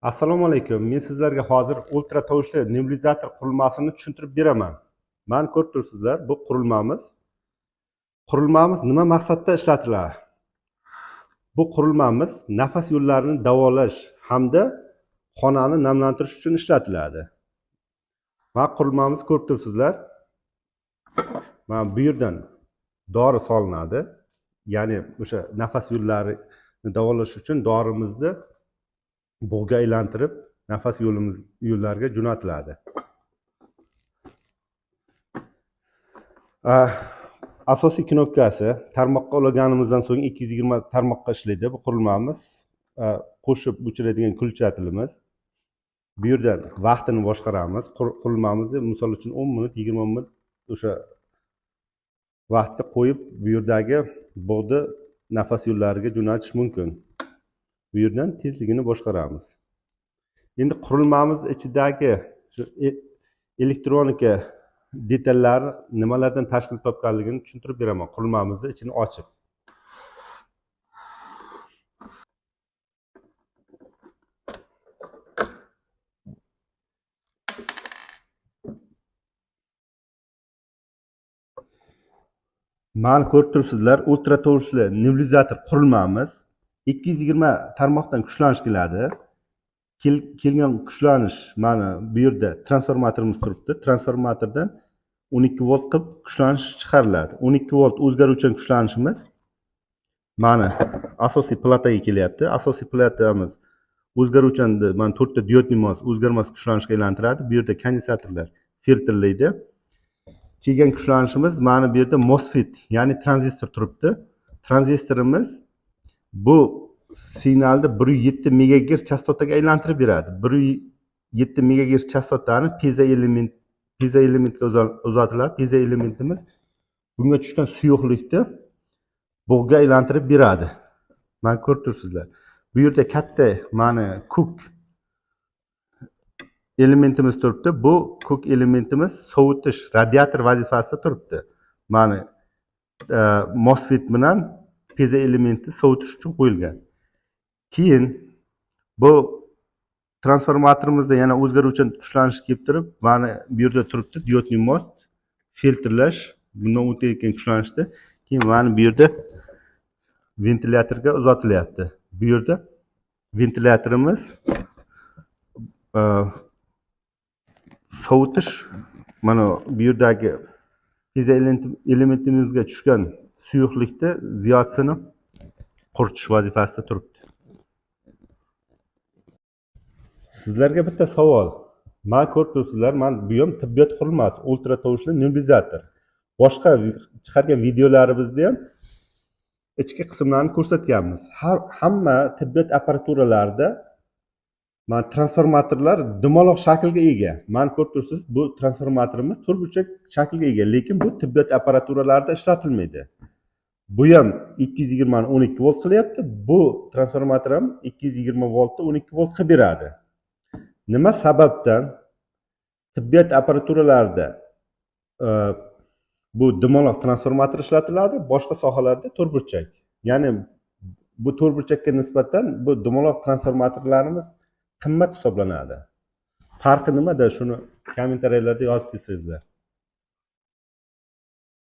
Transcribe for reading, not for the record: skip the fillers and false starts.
Assalomu alaykum. Men sizlarga hozir ultra tovushli nebulizator qurilmasini tushuntirib beraman. Mana ko'rib turibsizlar, bu qurilmamiz. Qurilmamiz nima maqsadda ishlatiladi? Bu qurilmamiz nafas yo'llarini davolash hamda xonani namlantirish uchun ishlatiladi. Mana qurilmamizni ko'rib turibsizlar. Mana bu yerdan dori solinadi. Ya'ni o'sha nafas yo'llarini davolash uchun dorimizni bug'ga aylantirib nafas yo'llariga jo'natiladi. Asosiy knopkasi tarmoqqa ulaganimizdan so'ng 220 tarmoqqa ishlaydi bu qurilmamiz. Qo'shib o'chiradigan ключателimiz. Bu yerdan vaqtini boshqaramiz. Qurilmamizni misol uchun 10 minut, 20 minut o'sha vaqtga qo'yib bu yerdagi bug'ni nafas yo'llariga jo'natish mumkin. Bu yerdan tezligini boshqaramiz. Endi qurilmamiz ichidagi shu elektronika detallari nimalardan tashkil topganligini tushuntirib beraman. Qurilmamizni ichini ochib. Mana ko'rib turibsizlar, ultra tovushli nebulizator qurilmamiz 220 tarmoqdan kuchlanish keladi. Kelgan kuchlanish mana bu yerda transformatorimiz turibdi. Transformatordan 12 volt qilib kuchlanish chiqariladi. 12 volt o'zgaruvchan kuchlanishimiz mana asosiy plataga kelyapti. Asosiy platamiz o'zgaruvchan mana 4 ta diodni mos o'zgarmas kuchlanishga aylantiradi. Bu yerda kondensatorlar filtrlaydi. Kelgan kuchlanishimiz mana bu yerda MOSFET, ya'ni tranzistor turibdi. Tranzistorimiz bu signalni 1.7 megagertz chastotaga aylantirib beradi. 1.7 megagertz chastotani piezo elementga uzatiladi. Piezo elementimiz bunga tushgan suyuqlikni bug'ga aylantirib beradi. Mana ko'rib turibsizlar. Bu yerda katta mana ko'k elementimiz turibdi. Bu ko'k elementimiz sovutish radiator vazifasida turibdi. Mana MOSFET bilan piezo elementi sovutish uchun qo'yilgan. Keyin bu transformatorimizda yana o'zgaruvchan kuchlanish kelib turib, mana bu yerda turibdi diodli most filtrlash, bundan o'tayotgan kuchlanishda. Keyin mana bu yerda ventilyatorga uzatilyapti. Bu yerda ventilyatorimiz sovutish, mana bu yerdagi piezo elementimizga tushgan suyuqlikni ziyodasini quritish vazifasida turibdi. Sizlarga bitta savol. Mana ko'rib turibsizlar, mana bu ham tibbiyot qurilmasi, ultra tovushli nebulizator. Boshqa chiqargan videolarimizda ham ichki qismlarni ko'rsatganmiz. Hamma tibbiyot apparaturalarida mana transformatorlar dumaloq shaklga ega. Mana ko'rib turibsiz, bu transformatorimiz to'rtburchak shaklga ega, lekin bu tibbiyot apparaturalarida ishlatilmaydi. Bu ham 220 ni 12 volt qilyapti. Bu transformator ham 220 voltni 12 volt qilib beradi. Nima sababdan tibbiyot apparaturalarida bu dumaloq transformator ishlatiladi, boshqa sohalarda to'rtburchak? Ya'ni bu to'rtburchakka nisbatan bu dumaloq transformatorlarimiz qimmat hisoblanadi. Farqi nimada? Shuni kommentariyalarda yozib ketsangizlar.